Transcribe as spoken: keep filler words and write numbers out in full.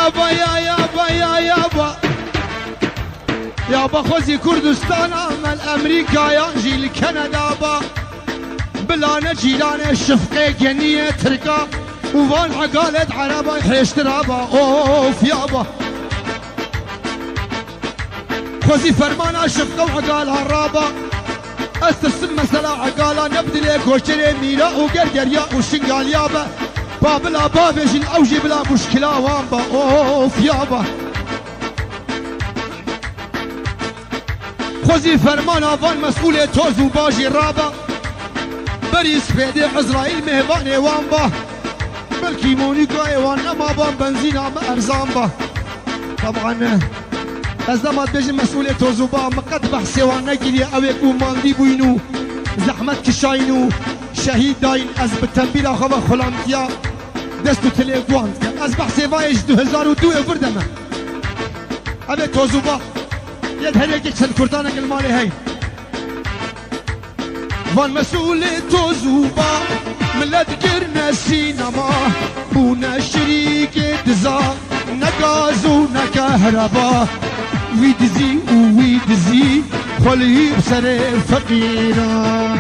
Yaba, ya, yaba, ya, yaba. Yaba, xwezî Kurdistana me li Emerîkaya jî li Keneda ba. Bila ne cîranê şifqê geniyê Tirka û van egalê di Ereba hêştira ba. Of yaba. Xwezî fermana şifqe û egala raba. Ez tirsim mesela egala ne bi dilê koçerê mîra û gergeriya û şingaliya be. Ba bila bavêjin ew jî bila muşkila wan be. Of ya be. Xwezî fermana van mesûlê toz û bajî raba. Berî spêdê Ezraîl mêvanê wan ba. Belkî Monîkayê wan nema ban benzîna me erzan ba. Teban, ez dema dibêjim mesûlê toz û ba, min qet behsê wan nekiriye, ew ê ku mandî bûyn û zehmet kişayîn û şehîd dayîn, ez bi tembîra xwe ve xulamtiya dest û tilê wan dikim. Ez behsê vayê ji du hezar û du ê vir de me. Ev ê toz û ba yê di her yekê çend kurtanek li malê hey. Van mesûlê toz û ba, milet kirine sînema, bûne şirîkê diza, ne gaz û ne kehreba. Wî dizî û wî dizî, xwelî bi serê feqîran.